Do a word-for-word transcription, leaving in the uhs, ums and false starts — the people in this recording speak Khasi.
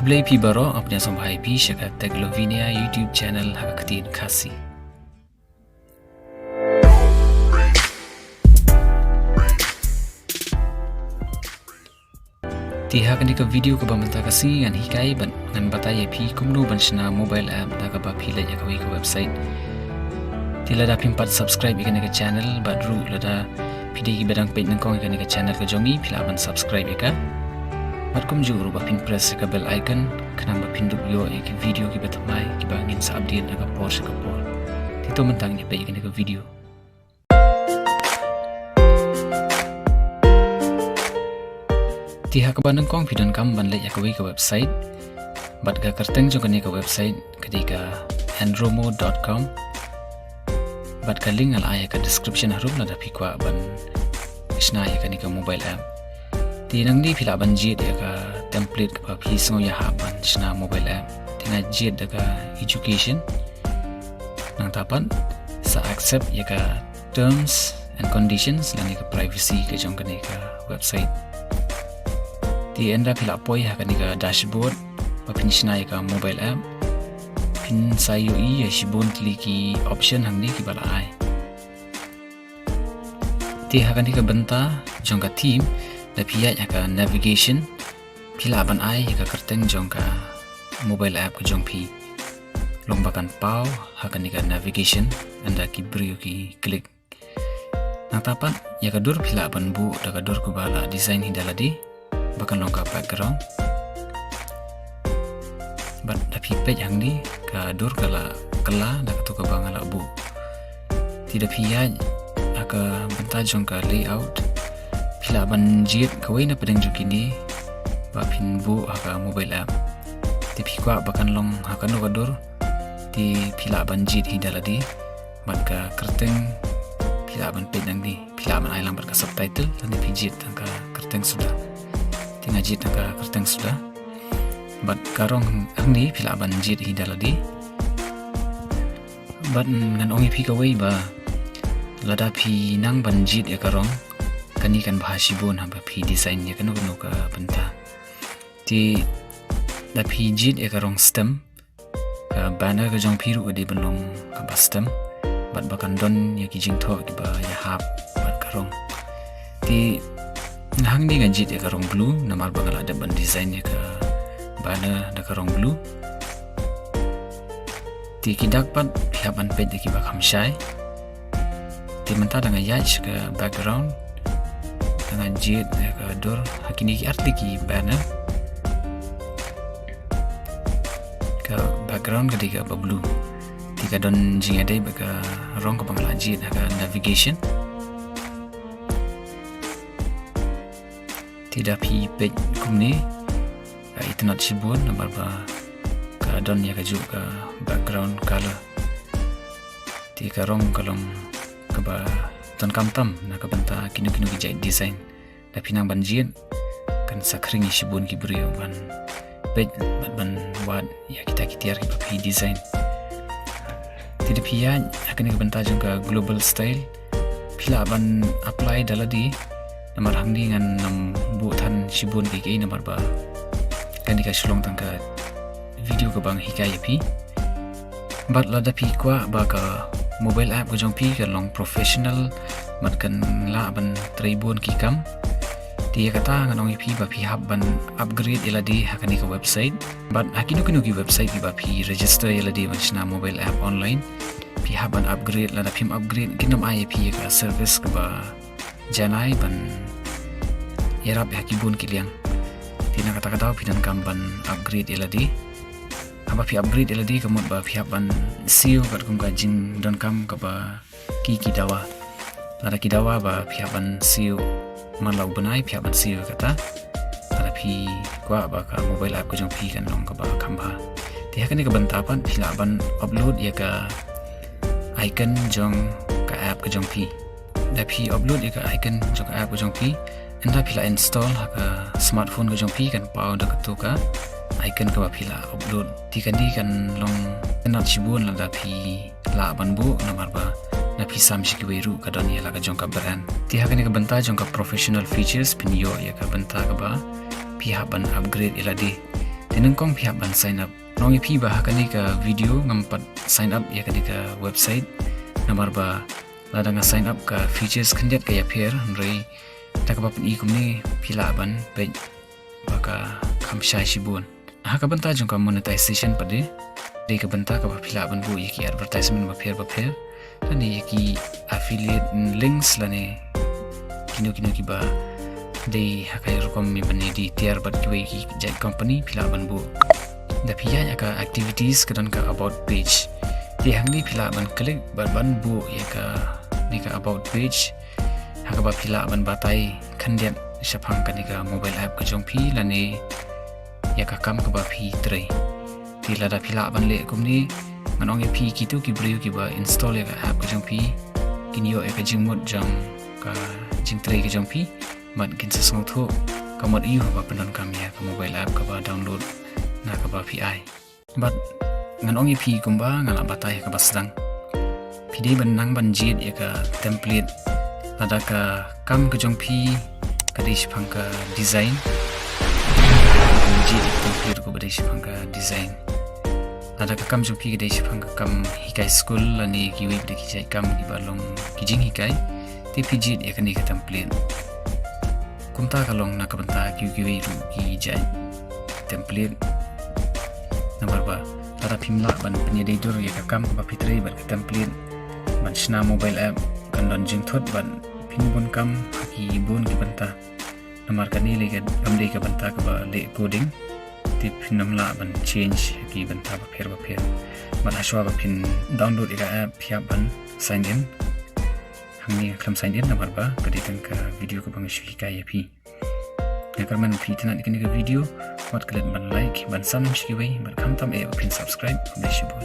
Khublei phi baroh, nga pdiang sngewbha ïa phi sha ka Tech Lovinia YouTube channel ha ka ktien Khasi. Te ha kane ka video kaba mynta ka sngi ngan hikai bad ngan batai ïa phi kumno ban shna mobile app da kaba phi leit ïa kawei ka website. Te lada phim pat subscribe ïa kane ka channel bad ruh lada phi dei kiba dang peit nyngkong ïa kane ka channel ka jong ngi, phi lah ban subscribe ïa ka. Bad kumjuh ruh ba phin press ïa ka bell icon khnang ba phin dup ïoh ïa ki video kiba thymmai kiba ngin sa update ha ka por sha ka por. Te to mynta ngin ïa peit ïa kane ka video. Te ha kaba nyngkong phi donkam ban leit ïa kawei ka website. Bad ka kyrteng jong kane ka website ka dei ka andromo dot com. Bad ka link nga la ai ha ka description harum lada phi kwah ban shna ïa kane ka mobile app. Te nangne phi lah ban jied ïa ka template kaba phi sngew ïahap ban shna mobile app. Te nga jied da ka education. Nangta pat sa accept ïa ka terms and conditions lane ka privacy ka jong kane ka website. Te ynda phi lah poi ha kane ka dashboard ba phin shna ïa ka mobile app, phin sa ïohi ïa shibun tylli ki option hangne kiba la ai. Te ha kane ka bynta jong ka theme, da phi ïaid ha ka navigation, phi lah ban ai ïa ka kyrteng jong ka mobile app ka jong phi. Long ba kan paw ha kane ka navigation ynda ki briew ki click. Nangta pat ïa ka dur phi lah ban buh da ka dur kaba la design hi da lade ba kan long ka background. Bad da phi peit hangne ka dur ka la kylla da kato kaba nga la buh. Te da phi ïaid ha ka bynta jong ka layout, phi lah ban jied kawei na pdeng jong kine ba phin buh ha ka mobile app. Te phi kwah ba kan long ha kano ka dur, te phi lah ban jied hi da lade. Bad ka kyrteng phi lah ban peit nangne, phi lah ban ai lang bad ka subtitle, lane phi jied tang ka kyrteng suda. Te nga jied tang ka kyrteng suda. Bad ka rong hangne phi lah ban jied hi da lade. Bad ngan ong ïa phi kawei ba lada phi nang ban jied ïa ka rong, kane kan bha shibun haba phi design ïa kano kano ka bynta. Te da phi jied ïa ka rong stem, ka banner ka jong phi ruh ka dei ban long kaba stem bad ba kan don ïa ki jingthoh kiba ïahap bad ka rong. Te nga hangne nga jied ïa ka rong blue namar ba nga la dep ban design ïa ka banner da ka rong blue. Te ki dak pat phi hap ban peit da kiba kham shai. Te mynta da nga ïaid sha ka background, da nga jied ïa ka dur ha kine ki artylli ki banner. Ka background ka dei kaba blue. Te ka don jingïadei bad ka rong kaba nga la jied ha ka navigation. Te da phi peit kumne, ka itynnad shibun namar ba ka don ïa kajuh ka background color. Te ka rong ka long kaba donkam tam na ka bynta kino kino ki jait design. Da phi nang ban jied kan sa khring ïa shibun ki briew ban peit bad ban wad ïa kita ki tiar kiba phi design. Te da phi ïaid ha kane ka bynta jong ka global style, phi lah ban apply da lade namar hangne ngan ym buh than shibun kiei kiei namar ba kane ka shu long tang ka video kaba nga hikai ïa phi. Bad lada phi kwah ba ka mobile app ka jong phi kan long professional bad kan lah ban trei bun ki kam, te ïa kata ngan ong ïa phi ba phi hap ban upgrade ïa lade ha kane ka website. Bad ha kino kino ki website kiba phi register ïa lade ban shna mobile app online, phi hap ban upgrade, lada phim upgrade kin ym ai ïa phi ïa ka service kaba janai ban ïarap ïa ki bun ki liang. Te na kata ka daw phi donkam ban upgrade ïa lade. Haba phi upgrade ïa lade ka mut ba phi hap ban siew katkum ka jingdonkam kaba ki ki dawa. Lada ki dawa ba phi hap ban siew man la u bnai, phi hap ban siew ïa kata. Lada phi kwah ba ka mobile app ka jong phi kan long kaba kham bha. Te ha kane ka bynta pat phi lah ban upload ïa ka icon jong ka app ka jong phi. Da phi upload ïa ka icon jong ka app ka jong phi, ynda phi la install ha ka smartphone ka jong phi kan paw da kato ka icon kaba phi la upload. Te kane kan long itynnad shibun lada phi lah ban buh namar ba na phi sam sha kiwei ruh ka don ïa la ka jong ka brand. Te ha kane ka bynta jong ka professional features phin ïoh ïa ka bynta kaba phi hap ban upgrade ïa lade. Te nyngkong phi hap ban sign up. Ngan ong ïa phi ba ha kane ka video ngam pat sign up ïa kane ka website. Namar ba lada nga sign up ka features khyndiat ka ïapher, hynrei da kaba pyni kumne phi lah ban peit ba ka kham shai shibun. Ha ka bynta jong ka monetization pat de, dei ka bynta kaba phi lah ban buh ïa ki advertisement bapher bapher lane ïa ki affiliate links lane kino kino kiba dei ha ka rukom me ban ïadei tiar bad kiwei ki jait company phi lah ban buh. Da phi ïaid ha ka activities ka don ka about page. Te hangne phi lah ban click bad ban buh ïa kane ka about page, ha kaba phi lah ban batai khyndiat shaphang kane ka mobile app ka jong phi lane ïa ka kam kaba phi trei. Te lada phi lah ban leh kumne, ngan ong ïa phi kito ki briew kiba install ïa ka app ka jong phi kin ïoh ïa ka jingmut jong ka jingtrei ka jong phi bad kin sa sngewthuh ka mut aïu ba pyndonkam ïa ka mobile app kaba download na kaba phi ai. Bad ngan ong ïa phi kumba nga la batai ha kaba sdang, phi dei ban nang ban jied ïa ka template. Lada ka kam ka jong phi ka dei shaphang ka design, jied ïa ka template kaba dei shaphang ka design. Lada ka kam jong phi ka dei shaphang ka kam hikai skul lane kiwei pat de ki jait kam kiba long ki jinghikai, te phi jied ïa kane ka template. Kumta ka long na ka bynta kiwei kiwei ruh ki jait template. Namar ba lada phim lah ban pynïadei dur ïa ka kam ba phi trei bad ka template ban shna mobile app, kan don jingthut bad phin bun kam ha ki bun ki bynta. Namar kane lei ka kam dei ka bynta kaba leh coding, te phin ym lah ban change ha ki bynta bapher bapher. Bad hashwa ba phin download ïa ka app phi hap ban sign in. Hangne nga khlem sign in namar ba ka dei tang ka video kaba nga shu hikai ïa phi. Nga kyrmen phi itynnad ïa kane ka video, wat klet ban like, ban sam sha kiwei bad khamtam eh ba phin subscribe. Khublei shibun.